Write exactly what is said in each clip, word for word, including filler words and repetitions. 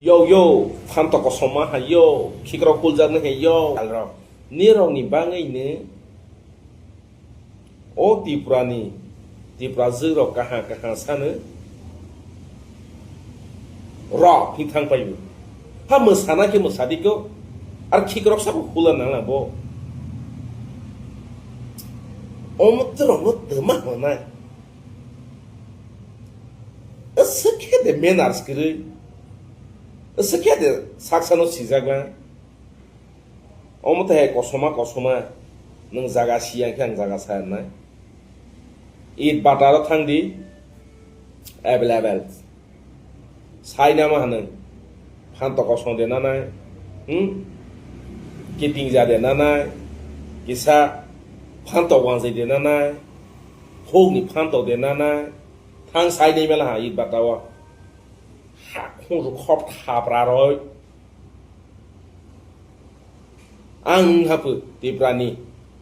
Yo, yo, phanto kosoma hai yo, khikrok kuljaknai hai yo. Alrok, nirokni bangwi ni o Tripurani, Tripura jwk rok kaha kaha sano rok hi thang paio. Ha mwsana khe mwsadi ko, ar khikrok sabo kula nang bo. Omo twrokno twma hwnai. Aswk khe de manners kwrwi. Aswk khe de saksano sijakna. Omo tei hai kosoma kosoma. Nwng jaga siya khe ang jaga saya nai. It bataro thang di. Available. Sai nama hanung. Phanto kosong de nanai. Hmm? Kiting ja de nanai. Kisa phanto wangjai de nanai. Hokni phanto de nanai. Thang sai nai mela ha it batao. Ha khung khop thapra roi. Ang hapu Tiprani,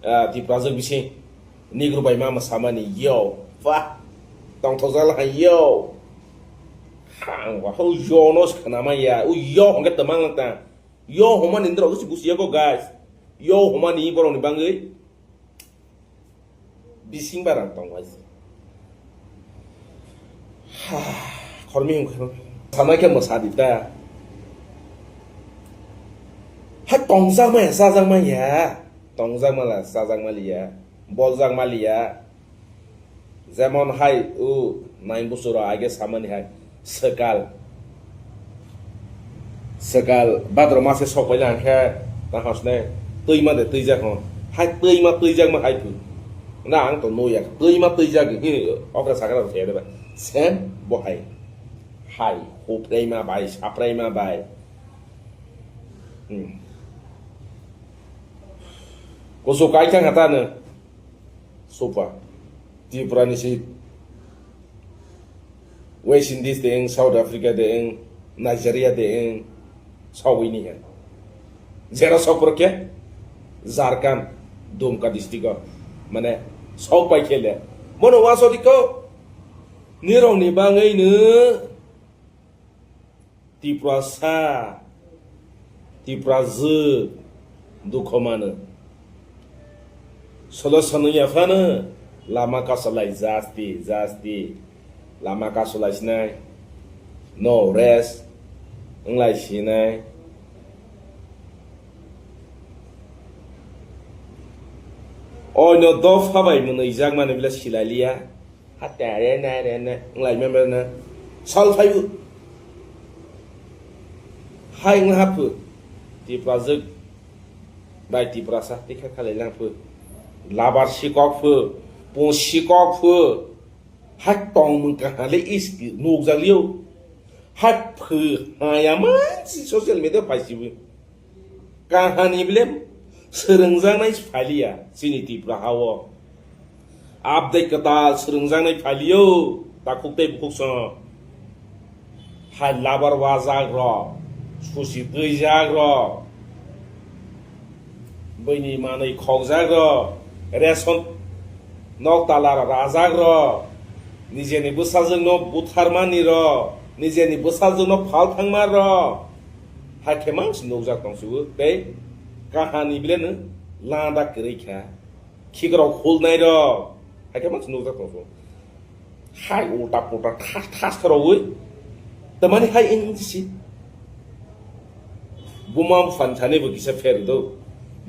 ah, Tiprajwk bising Negro bai mama samani yo, wah, tongthokjak laha yo. Ang wa ho yo no khana ma ya, u yo hongke tamang ta. Yo homa ni ndro si busi ko guys. Yo homa ni borok ni bangwi. Bising barang tong hai se. Ha, khormi hung khormi. Sanai khe mwsa di ta. Ha tongjak maya, sajak maya. Tongjak mala, sajak maliya. Boljak maliya. Jemon hai u nine bosor age samani hai. Swkal. Swkal bhadro mase sok paila hwnkhe, tang hosne twima de twijak hwn. Hai twima twijakma hai phu. Na ang to nuya. Twima twijak hi okra sakra rok thaya deba. Sem bo hai. Hai, hupraima bai, sapraima bai. Hmm. Kusu kai thang hatano. Sopa. Tripura ni si West Indies de eng, South Africa de eng, Nigeria de eng, sawi ni he. Jera sok pro ke? Jharkhand, Dumka district o. Mane, sok pai khele. Bono waso diko. Nirong ni bangai no. Tiprasa, Tiprajwk, dukho mano. Solo sanu yaphano, lama kasalai jasti, jasti. Lama kasalai sinai. No rest, wnglai sinai. Oino dopha bai mwnwi jakmani bile silai liya. Hate are na are na nglai member na. Sal phaibu. Hai wng haphu. Tiprajwk bai Tiprasa tikha khalai lang phu. Labar sikok phu. Pung sikok phu. Hai tong mung kahale is nukjak liyo. Hai phu hayama si social media paisibu. Kahani bile swrwngjaknai phaliya chini Tripura hao. Abdai kwtal swrwngjaknai phaliyo takhuk tei bukhuk song. Hai labar wajak rok, susi twijak rok, bini manwi khokjak rok, ration nok tala rok rajak rok, nijeni bwsajwk no butharmani rok, nijeni bwsajwk no phal thangma rok. Hakhe mang se nukjak tong sugo tei kahani bile no lada kwrwi kha. Khikrok khulnai rok. Hakhe mang se nukjak tong sugo. Hai ulta pulta thas thas khe rogwi. Tamani hai wng si. Buma phan thani bo kisa pheru do.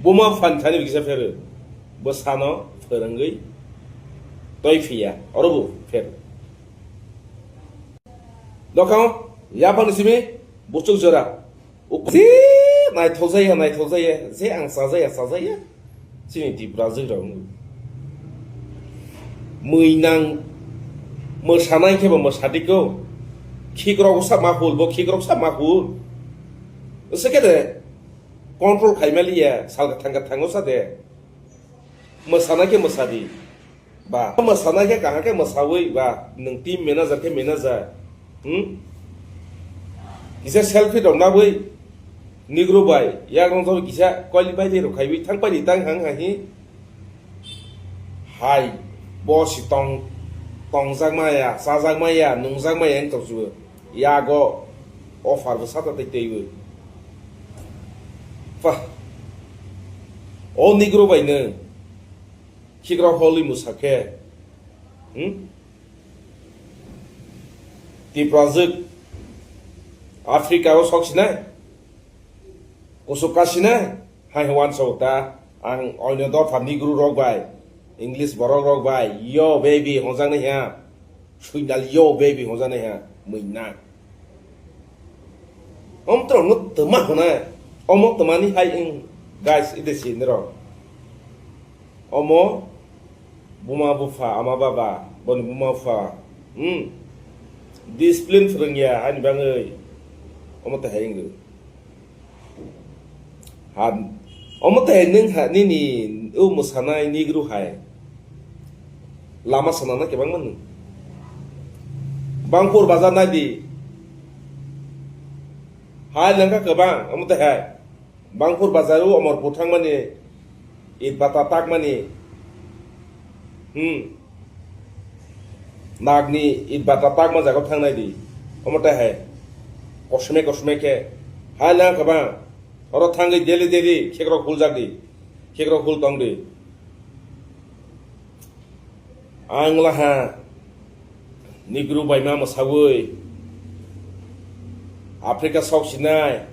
Buma phan thani bo kisa pheru. Bo sano phwrwngwi toi phiya. Oro bo pheru. Dokhano yaphangni simi buchuk jora. Uk-, je naithok jaya, naithok jaya, je ang chajaya, chajaya. Chini Tiprajwk rok wngwi. Mui nang mwsanai khe bo mwsadi ko. Khikrok sa ma hul, bo khikrok sa ma hul. Wngse khe de control khai maliya, sal kwthang kwthango sa de. Mwsanai khe mwsadi. Ba, mwsana khe kaham khe mwsawi ba, nwng team manager khe manager. Hmm? Kisa selfie rok nabwi, Negro bai, yak rong jagwi kisa qualify de rok khaiwi thang paidi tang hang hai hi. Hai, bo si tong, tongjakma ya, chajakma ya, nungjakma ya wng tong chugo. Yago, Offer bo sata tei teiwi. Pa. O Negro bai nw. Khikrok holi mwsa khe. Hmm? Tiprajwk Africa o sok sinai. Kusuk ka sinai. Hai hwan sok ta. Ang oino dopha Negro rok bai. English borok rok bai. Yo baby honjak nai ha. Suinal yo baby honjak nai ha. Mwina. Om tro no tma hona. Omo tmani hai ing. Guys, ide si nero. Omo buma bupha, ama baba, boni buma bupha. Hmm. Discipline phwrwngya, ani bangwi. Omo ta hai ing. Ha, omo ta hai nung ha, nini, o mwsanai Negro hai. Lama sana na kebang manu. Bangpur bazar nai di. Hai langka kebang, omo ta hai. Bangpur bazar o Omorpur thangmani, it bata takmani. Hmm. Nagni it bata takma jaga thangnai di. Omo ta hai. Kosme kosme khe. Hai lang kebang. Oro thangwi daily daily khekrok huljak di. Khekrok hul tong di. Ang laha Negro bai ma mwsawi Africa sok sinai,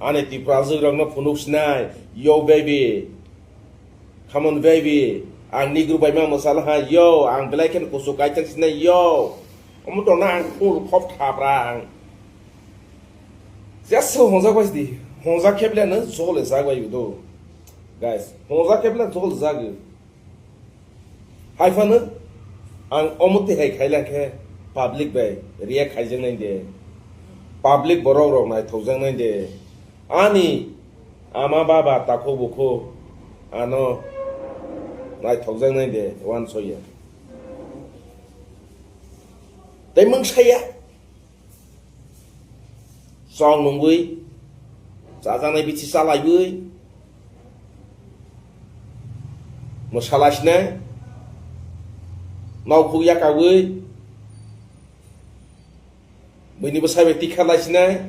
ani Tiprajwk rokno phunuk sinai, yo baby, come on baby, ang Negro bai ma mwsa laha, yo, ang belai khe kusu kaithang sinai, yo, omo tongna ang full khop thapra ang. Just so hongjak bai di, hongjak khe belai no jole jak bai do, guys, hongjak khe belai jole jak. Hai phano ang omo twi hai khai lang khe public bai react khaijaknai de, public borok rok naithokjaknai de, ani ama baba takhuk bukhuk ano naithokjaknai de, uansoya. Tei mungsaya. Chong nungwi, chajaknai bithi chalaiwi, mwsa laisinai, nok phuk yakawi, buini bwsai bai tikha laisinai,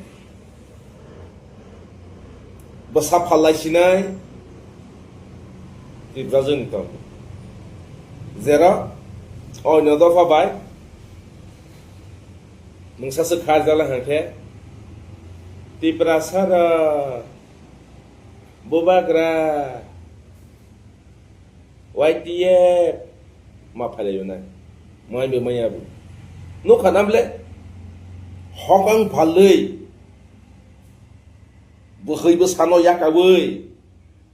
bwsa phal laisinai, Tiprajwkni tong. Jera, oino dopha bai, Mungsa se kharjala hangkhe, Tiprasa rok, Bubagra, Y T F, ma phailai nai. Mai bo maya bo. Nukha na ble? Hokang phalwi. Bwkhwi bwsano yakawi.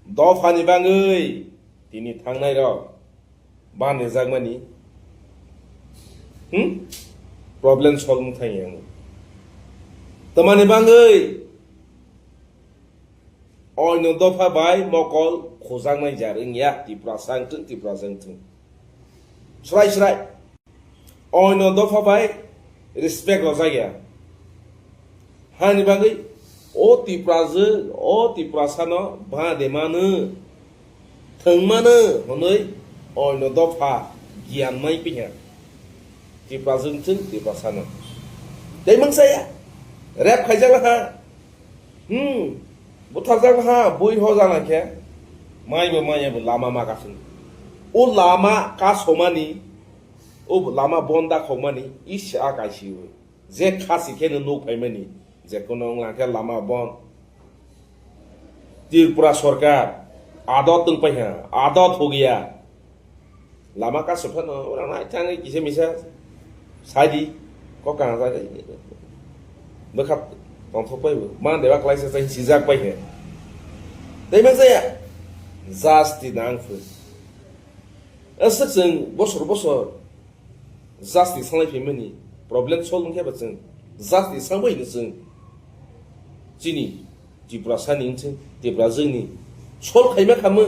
Dophani bangwi. Tini thangnai rok. Bande jakmani. Hmm? Problem solve wng thang yang. Tamani bangwi. Oino dopha bai mokol khujaknai jar wngya, Tiprasa wngthwng, Tiprasa wngthwng. Srai srai. Oino dopha bai respect rwjakya. Hani bagwi o Tiprajwk, o Tiprasano bade mano, thwng mano hwnwi oino dopha giyan mai piha. Tiprajwk wngthwng, Tiprasano. Tei mungsaya. Rep khaijak laha. Hmm, butharjak ha, bui ho jana khe. Mai bo maya bo lama ma kasing. O lama kasomani, o lama bonda khokmani, isa kaisi o. Je khasi khe no nuk phaimani, je kono wnglang khe lama bon. Tripura sorkar, adot tong pai ha, adot ho gaya. Lama kasu phano, ora nai thangwi kisa misa sadi, kok kang sadi. Bwkha tongthok pai bo, man dewa klaisa sai sijak pai he. Tei ma jaya, justice nang phu. Aswk chwng bosor bosor justice sanglai phaimani, problem solve wngkhe ba chwng justice sangbai hino chwng. Chini Tiprasani wngthwng, Tiprajwkni sol khaima khamwi.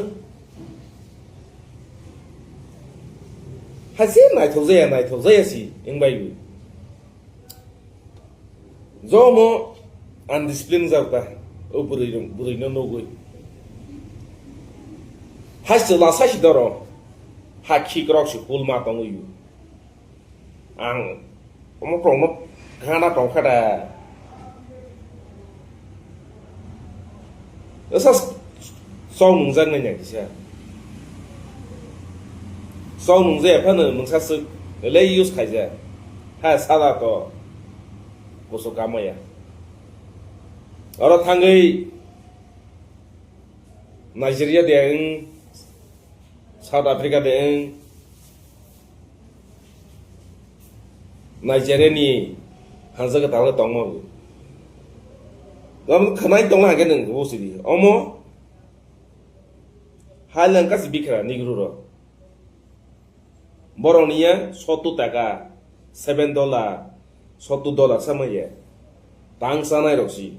Haise naithok jaya, naithok jaya si wngbai bo. Jomo undiscipline jak ta, o bwrwi rok, bwrwino nugwi. Haise lasa si doro, ha khikrok si kulma tongwi bo. Ang omo tongno gana tongkha da. Asa chong nungjak nai nai kisa. Chong nungjaya phano mungsa swk le use khaijak. Ha sala to kusu kamaya. Oro thangwi Nigeria de wng, South Africa de wng, Nigeria ni hansa kwtal khe tongma bo. Gam khwnai tongla hake nwng bo sidi. Omo hai lang kasi bikra Negro ro. Borok ni ya sotto taka, seven dollar, sotto dollar sama ya. Tang sanai rok si.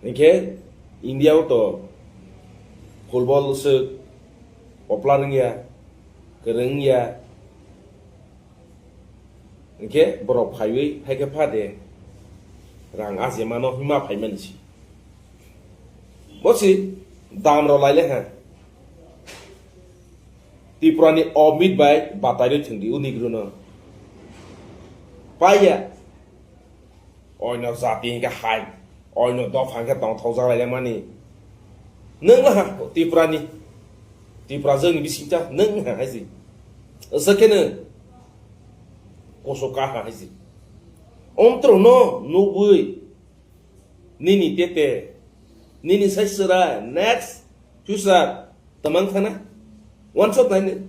Hingke India o to football se popular wngya, kwrwng wngya. Hingke borok phaiwi haike pha de rang aje mano hima phaimani si. Bo si dam rok laile ha. Tripura ni Omit bai batai rwi thwngdi o Negro no. Paiya. Oino jati hingke hai. Oino dopha hingke tongthokjak laile mani. Nwng ha Tripura ni. Tripura jwng ni bisingta nwng ha haisi. Asa khe nwng. Koso ka ha haisi. Omtro no nugwi. Nini tete, nini sai chwrai, next future, tamang thana. Wansok naini,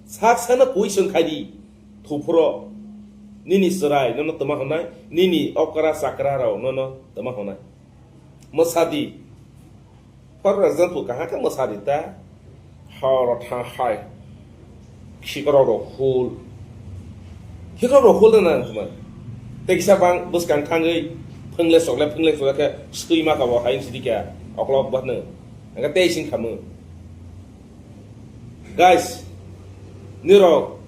sak sana koi song khai di, thupro. Nini chwrai, nono tama honai, nini okra chakra rao, nono tama honai. Masadi, for example, kaha ka masadi ta, horo thang hai. Khikrok rok hul. Khikrok rok hul na nang tuma. Tei kisa bang bwskang thangwi phwngle chokle phwngle chokle khe swi ma kabo hai sidi kya oklok bahno. Angka tei sing khamu. Guys, nirok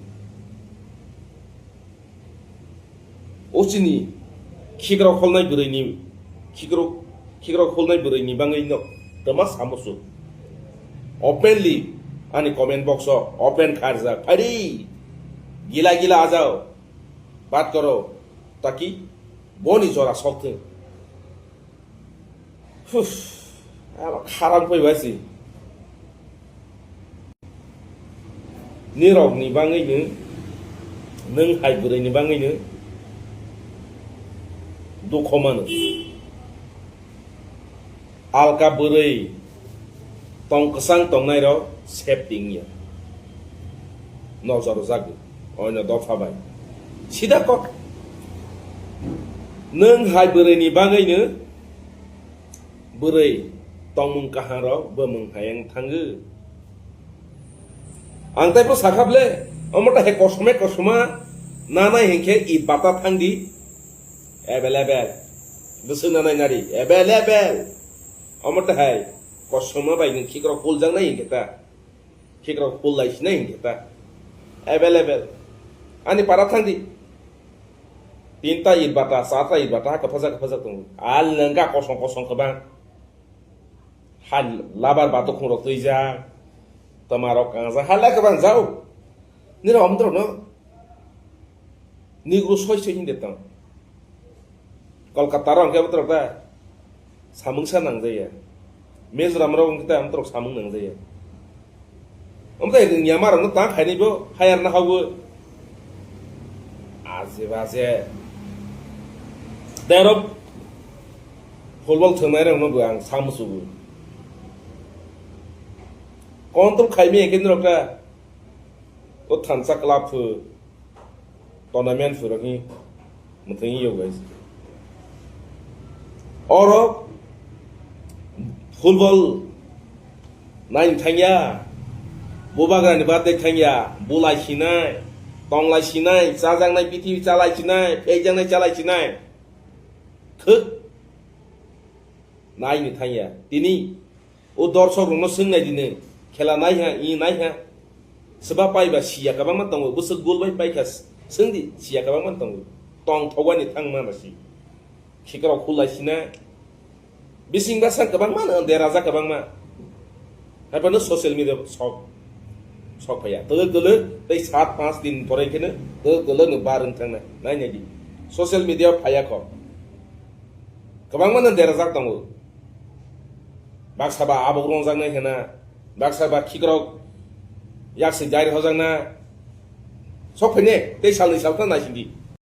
O chini khikrok holnai bwrwini, khikrok, khikrok holnai bwrwini bangwi no twma samusu. Openly ani comment box o open kharjak. Phari gila gila ajao. Bat koro. Taki boni jora sok thung. Huf, abo kharang phai bai si. Nirok ni bangwi no, nwng hai bwrwi ni bangwi no dukho mano. Alka bwrwi tong kwchang tongnai rok safety wngya. Nojor jago, oino dopha bai. Sida kok. Nwng hai bwrwi ni bangwi no Bwrwi tongmung kaham rok bwmwng hai wng thango. Ang taibo sakha ble, omo ta he kosome kosoma nanai hinkhe i bata thangdi available. Bwswk nanai nari available. Omo ta hai kosoma bai nwng khikrok kuljaknai hinkhe ta. Khikrok phul lai sinai hinkhe ta. Available. Ani para thangdi. Tinta irbata, charta irbata, ha kwphajak kwphajak tongo. Al nengka kosong kosong kwbang. Ha labar bato khungrok twijak. Tomarok kangjak. Ha lai kwbang jao. Nirok omtrok no. Nigro soi soi hinde tong. Kolkata rok hwnkhe botrok ta samung sa nangjaya. Mizoram rok hwnkhe ta botrok samung nangjaya. Omo tai rwngya ma rokno ta khainai bo hayar na hawo. Aje baje. Terok football thwngnai rokno bo ang samusugo. Control khaimaya khe norok ta o thansa club phu. Tournament phurokni mwthangwi yo guys. Oro football naini thangya, bubagrani birthday thangya, bulai sinai, tonglai sinai, chajaknai bithi chalai sinai, phekjaknai chalai sinai. Thwk naini thangya. Tini O dorshok rokno swng nai di nwng, khela naiha, i naiha. Swba paiba siya kwbangma tongo, bwswk gol bai paikha, swng di, siya kwbangma tongo. Tongthok ani thang mana si. Khikrok khulai sina. Bising bwsang kwbangma no derajak kwbangma. Haiphano social media sok, sok phaiya. Twlwk twlwk tei sat panch din pore kheno twlwk twlwk no bar wng thangna. Nai nai di. Social media phaiya kho. Kwbangma no derajak tongo. Baksa ba abok rongjaknai hena, baksa ba khikrok yaksi jair hojakna. Sok phaine, tei salni salta naisingdi.